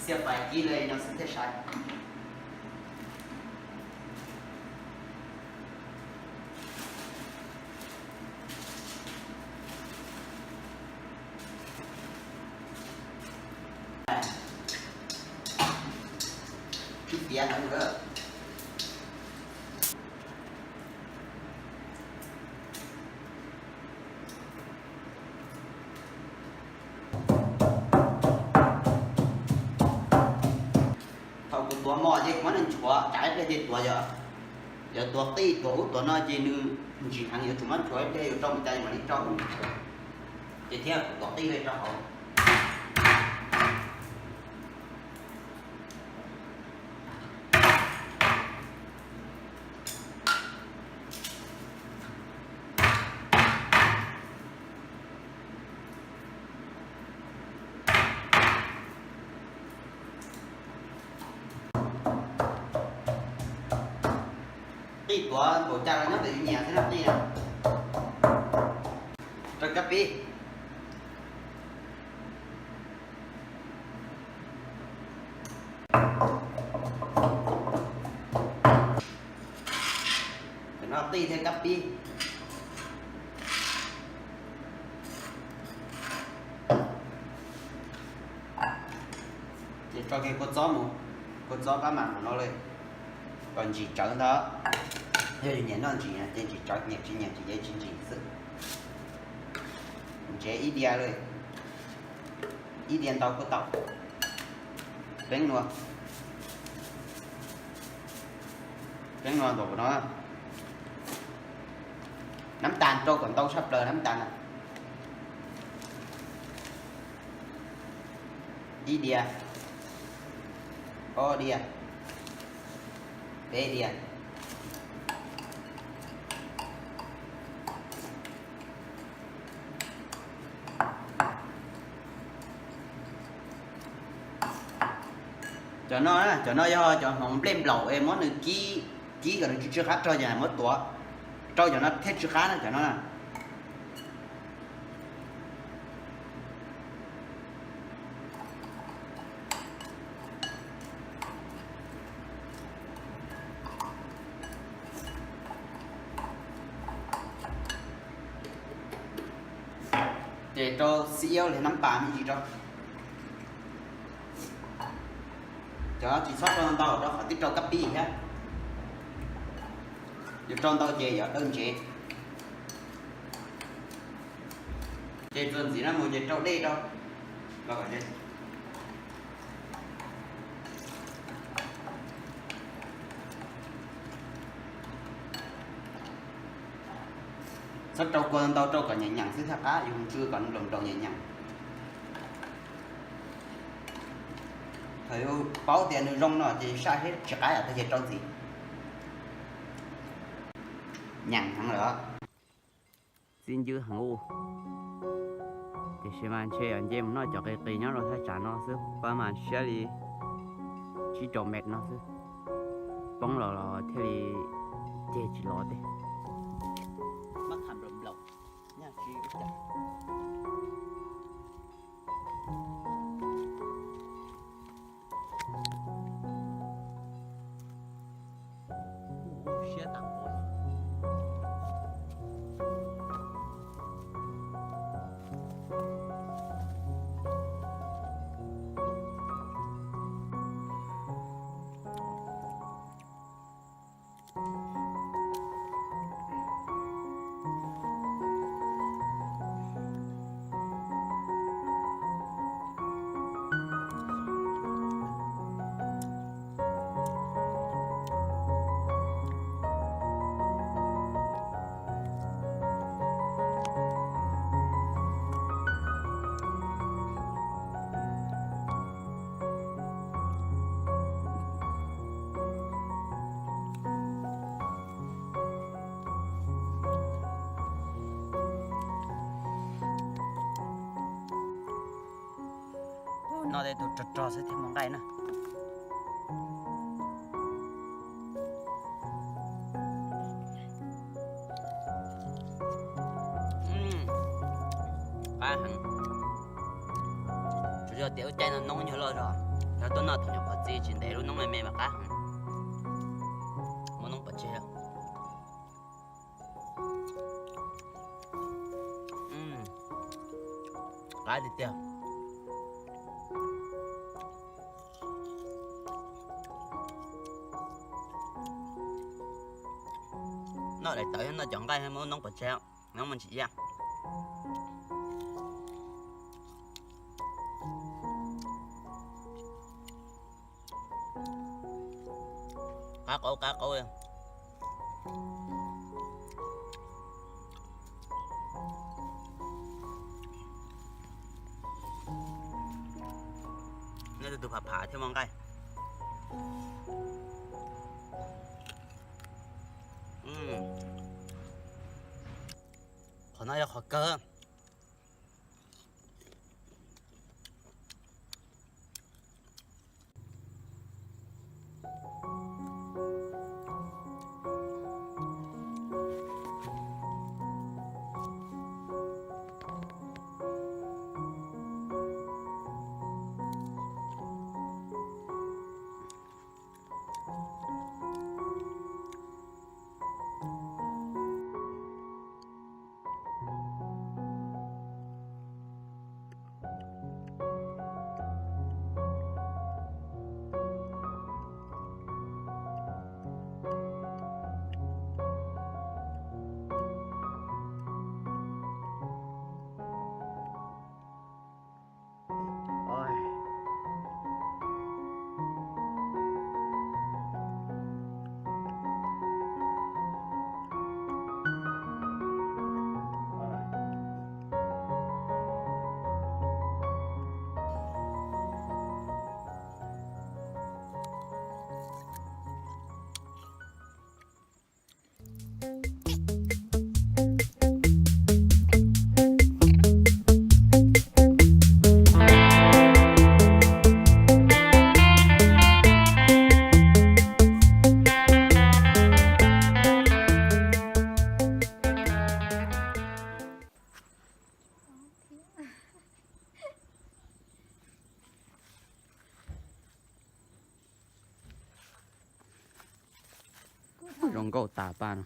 Xiab pais kib li no xwb thiaj sai. Tswb tiav heev lawm. Thaum kuv tuav mos ces kuv muab nws nchuav tsav ib pliag ces tuav yog, yog tuav qij tuav ub tuav no ces nws ntsim heev, yuav tsum muab nchuav ib pliag yuav rau mus cas mam li rau. Ces thiab kuv tuav qij li rau hauv. Qij tuav npaum cas los nyob ntawm yus nyiam xwb na qij na. Rau kab pib. Cov no qij thiab kab pib. Ces tso kiag kua txob mus, kua txob pab mam mus no li, kom ntsim tsawv ntag. Yog yus nyiam noj ntsim ces ntsim tsawv, nyiam tsis nyiam ces tsis ntsim xwb. Ntsev ib diav li, ib diav ntau kuj tau. Peeb nua, peeb nua nkaus no. Nab tas rau kom ntau tshaj plaws nab tas na. Ib diav, ob diav, peb diav. Cov no, cov no yog cov hmoov nplej nplaum es muab nws kib, kib kom nws tsw tsw qab rog ces muab tuav rau cov no thiaj tsw qab na cov no na. Ces rau xib iab li nab pas me ntsis rau. Cov tsis txhob rau ntau rau qhov twb rau kab pib thiab. Yus rau ntau ces yog dawb ntsev. Ces txuas ntxiv no mus ces rau dej rau. Txhob rau kua ntau, rau kom nyeem nyeem xwb thiaj qab, yus tsw kom nplaum nplaum nyeem nyeem. Thaum yus paub tias nws zoo no ces saj seb tsis qab yom, tag ces rau ntxiv. Nyeem heev lawm. Txi ncw heev u. Tiam sis mas ntshe yog nce mus noj cov qis qis nyob rau thaj tsam no xwb, pab mas siab li tsib rau mev no xwb. Poob los los thiaj li ceg tsis los tej. Noj tej tug rog rog xwb thiaj muaj nqaij na. Qab heev. Tsuas yog tias lub caij no noob nyuag loj zog. Tuaj noj thaum nyuam qhuav txi tsis ntev lub noob me me mas qab. Muaj noob pov tseg. Qab tiag tiag. Noj daim tawv thiab noj cov nqaij muab noob pov tseg, noob muaj ntsim ib yam. Qab qaub qab qaub. Nej tus tus phav phav thiab muaj nqaij. Qhov no yog qhov kawg. Zoo nkauj tas paj no.